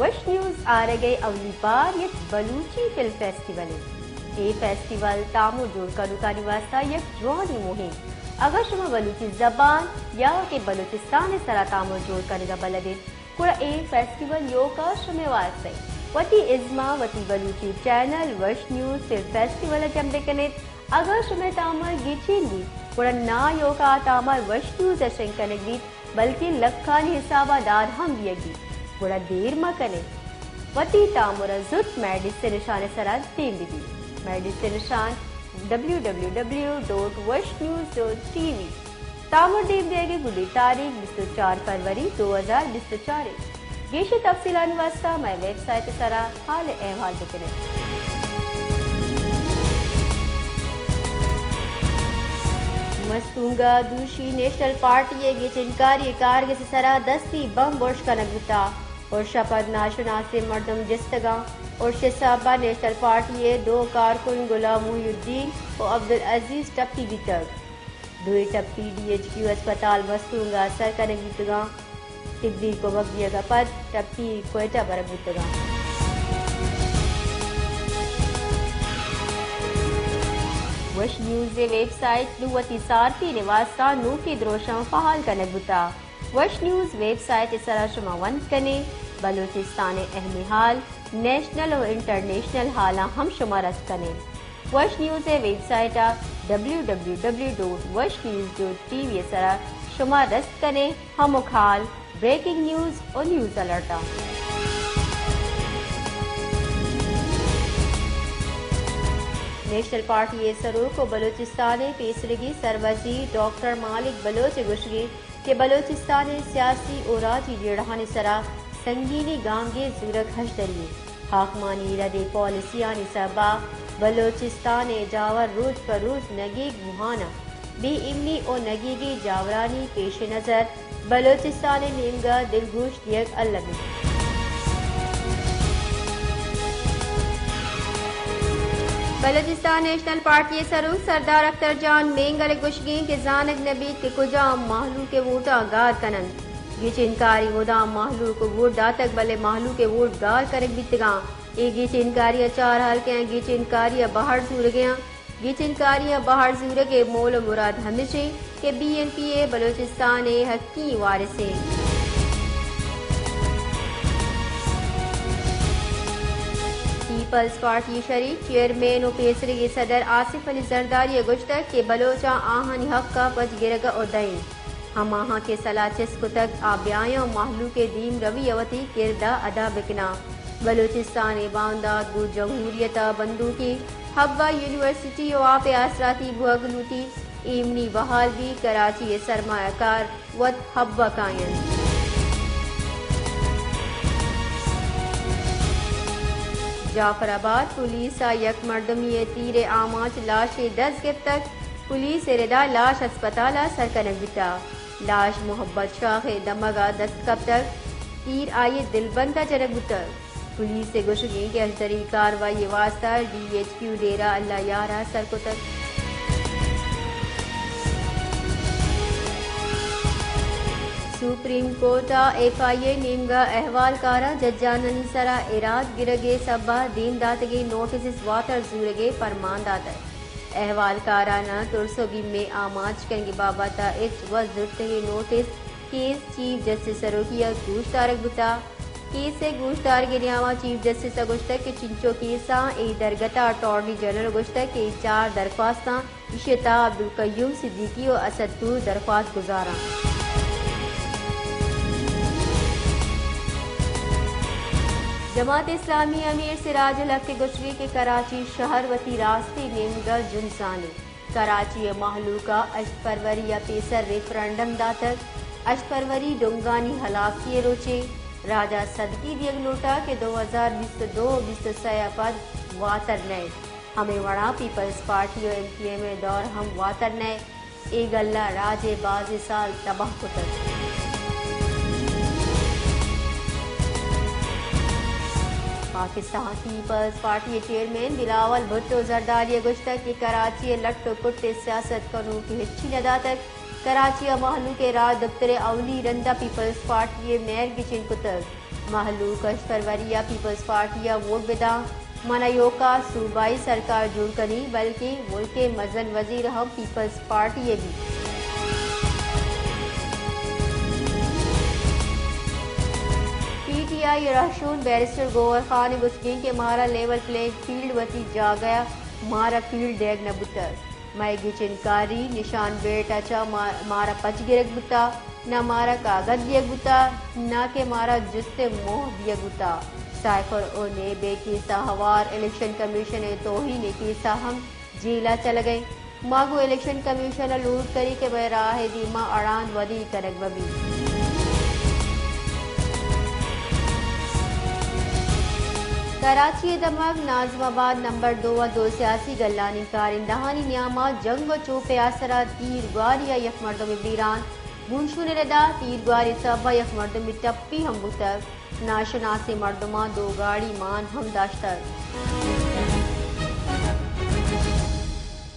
وش نیوز آرگ ءِ اولی بار یک بلوچی فلم فیسٹیول انت۔ اے فیسٹیول تامر جوڑ کنوکانی واستہ یک جوانیں موہ انت۔ اگاں شما بلوچی زبان یا کہ بلوچستان ءِ سرا تامر جوڑ کنگ ءَ بلد ات، گڑا اے فیسٹیول ایوک ءَ شمئے واستہ انت۔ وتی ازم ءَ وتی بلوچی چینل وش نیوز فلم فیسٹیول ءَ جم بہ کن ات۔ اگاں شمئے تامر گچین بیت، گڑا ناں ایوک ءَ آ تامر وش نیوز ءَ شنگ کنگ بیت، بلکیں لکھانی حساب ءَ دار ہم دیگ بیت۔ گڑا دیر مہ کن ات، وتی تامر ءَ زوت مئے ڈیسٹینیشن ءِ سرا دیم بہ بیت۔ مئے destination W W W dot Wash news dot T V. تامر دیم دیگ ءِ گڈی تاریخ بیست ءُ چار فروری دو ہزار بیست ءُ چار انت۔ گیشیں تفصیلانی واستہ مئے ویب سائٹ ءِ سرا حال احوال بہ کن ات۔ مستونگ ءَ دوشی نیشنل پارٹی ءِ گچینکاری کارگس ءِ سرا دستی بمب ارش کنگ بوتگ۔ ارش ءَ پد ناشناسیں مردم جستگ انت۔ ارش ءِ سبب ءَ نیشنل پارٹی ءِ دو کارکن غلام محی الدین ءُ عبدالعزیز ٹپی بیتگ۔ دوئیں ٹپی ڈی ایچ کیو ہسپتال مستونگ ءَ سر کنگ بوتگ انت۔ طبی کمک دیگ ءَ پد ٹپی کوئٹہ برگ بوتگ انت۔ وش نیوز ءِ ویب سائٹ نوں وتی سارتیں واستہ نوکیں دروشم فعال کنگ بوتگ۔ وش نیوز ویب سائٹ ءِ سرا شما ونت کن ات، بلوچستان ءِ اہمیں حال، نیشنل ءُ انٹرنیشنل حالاں ہم شما رست کن ات۔ وش نیوز ءِ ویب سائٹ ءَ W W W dot Wash news dot T وی ءِ سرا شما رست کن ات ہمک حال، بریکنگ نیوز ءُ نیوز الرٹاں۔ نیشنل پارٹی ءِ سروک ءُ بلوچستان ءِ پیسریگیں سروزیر ڈاکٹر مالک بلوچ ءِ گوشگ انت کہ بلوچستان ءِ سیاسی ءُ راجی جیڑہانی سرا سنگینیں گامگیج زورگ ہژدری انت۔ حاکمانی ردیں پالیسیانی سبب ءَ بلوچستان ءِ جاور روچ پہ روچ نگیگ بوہان انت۔ بے ایمنی ءُ نگیگیں جاورانی پیش نظر بلوچستان ءِ نیمگ ءَ دلگوش دیگ الم انت۔ بلوچستان نیشنل پارٹی ءِ سروک سردار اختر جان مینگل ءِ گوشگ انت کہ زانگ نہ بیت کہ کجام مہلوک ءِ ووٹاں گار کن انت۔ گچینکاری مدام مہلوک ءَ ووٹ داتگ، بلے مہلوک ءِ ووٹ گار کنگ بیتگ انت۔ اے گچینکاری ءَ چار حلقہ ءَ گچینکاری ءِ بہر زورگ ءَ انت۔ گچینکاری ءِ بہر زورگ ءِ مول ءُ مراد ہمیش انت کہ بی این پی ءِ بلوچستان ءِ حقی وارث انت۔ پیپلز پارٹی ءِ شری چیئرمین ءُ پیسریگیں صدر آصف علی زرداری ءَ گوشتگ کہ بلوچاں آہانی حق ءَ پچ گرگ ءِ عہدہ انت۔ ہماہاں کہ سلاہ چست کتگ، آ بیایاں مہلوک ءِ دیمروی ءَ وتی کرد ءَ ادا بکناں۔ بلوچستان ءِ باندات گوں جمہوریت ءَ بندوکیں حب ءُ یونیورسٹی ءُ آپ ءِ آسراتی بوگ لوٹیت۔ ایمنی بحال بیت، کراچی ءِ سرمایہ کار وت حب ءَ کاینت۔ جعفر آباد پولیس ءَ یک مردمے ءِ تیر ءِ آماچ لاشے دست گپتگ۔ پولیس ءِ ردا لاش ہسپتال ءَ سر کنگ بوتگ۔ لاش محبت شاخ ءِ دمگ ءَ دست کپتگ۔ تیر آئی ءِ دلبند ءَ جنگ بوتگ۔ پولیس ءِ گوشگ انت کہ ہژدری کاروائی ءِ واستہ ڈی ایچ کیو ڈیرہ اللہ یار ءَ سر کتگ۔ سپریم کورٹ ءَ ایف آئی اے نیمگ ءَ احوالکاراں ججانانی سرا ایراد گرگ ءِ سبب ءَ دیم داتگیں نوٹسز واتر زورگ ءِ پرمان داتگ۔ احوالکاران ءَ ترس ءُ بیم ءِ آماچ کنگ ءِ بابت ءَ ہچ وس زرتگیں نوٹس کیس چیف جسٹس ءِ سروکی ءَ گوشدارگ بوتگ۔ کیس ءِ گوشدارگ ءِ نیام ءَ چیف جسٹس ءَ گوشتگ کہ چنچو کیساں اے درگت ءَ اٹارنی جنرل ءَ گوشتگ کہ اے چار درخواستاں ایشی ءِ تہا عبدالقیوم صدیقی ءُ اسد طور درخواست گزار انت۔ جماعت اسلامی ءِ امیر سراج الحق ءِ گوشگ انت کہ کراچی شہر وتی راستیں نیمگ ءَ جنزان انت۔ کراچی ءِ مہلوک ءَ ہشت فروری ءَ پیسر ریفرنڈم داتگ۔ ہشت فروری ڈنگانی ہلاسی ءِ روچے۔ راج ءَ سدکی دیگ لوٹاں کہ دو ہزار بیست ءُ دو ءُ بیست ءُ سئے ءَ پد واتر نئیت۔ ہمے وڑا پیپلز پارٹی ءُ ایم پی ایم ءِ دور ہم واتر نئیت۔ اے گلہ راج ءِ بازیں سال تباہ کتگ۔ پاکستان پیپلز پارٹی ءِ چیئرمین بلاول بھٹو زرداری ءَ گوشتگ کہ کراچی ءِ لٹ ءُ کٹ ءِ سیاست کنوک ہچی نہ داتگ۔ کراچی ءَ مہلوک ءِ راج دپتر ءِ اولی رند ءَ پیپلز پارٹی ءِ مئیر گچین کتگ۔ مہلوک ہشت فروری ء پیپلز پارٹی ء ووٹ بداں، من ایوکا صوبائی سرکار جوڑ کنی، بلکیں ملک ء مزن وزیر ہم پیپلز پارٹی ء بیت۔ پی ٹی آئی ء رہشون بیرسٹر گوہر خان ء گوشگیں کہ مارا لیول پلینگ فیلڈ وتی جاگہ ء مارا فیلڈ دیگ نہ بوتگ۔ مئے گچین کاری نشان بیلٹ ء چہ ما-، مارا پچ گرگ بوتگ، نہ مارا کاگد دیگ بوتگ، نہ کہ مارا جست ء موہ دیگ بوتگ۔ سائفر ء نیب ء کیس ء ہوار الیکشن کمیشن ء توہین ء کیس ء ہم جیل ء چلگ ء ایں۔ ما گوں الیکشن کمیشن ء لوٹ کنیں کہ مئے راہ ء دیما اڑاند ودی کنگ مہ بیت۔ کراچی ء دمگ ناظم آباد نمبر دو ء دو سیاسی گلانی کارندہانی نیاما جنگ ء چوپ ء آسرا تیر گواری ء یک مردمے بیران، گونشون ء ردا تیر گواری سبب ء یک مردمے ٹپی ہم بوتگ۔ ناشناسیں مردماں دو گاڑی مان ہم داشتگ۔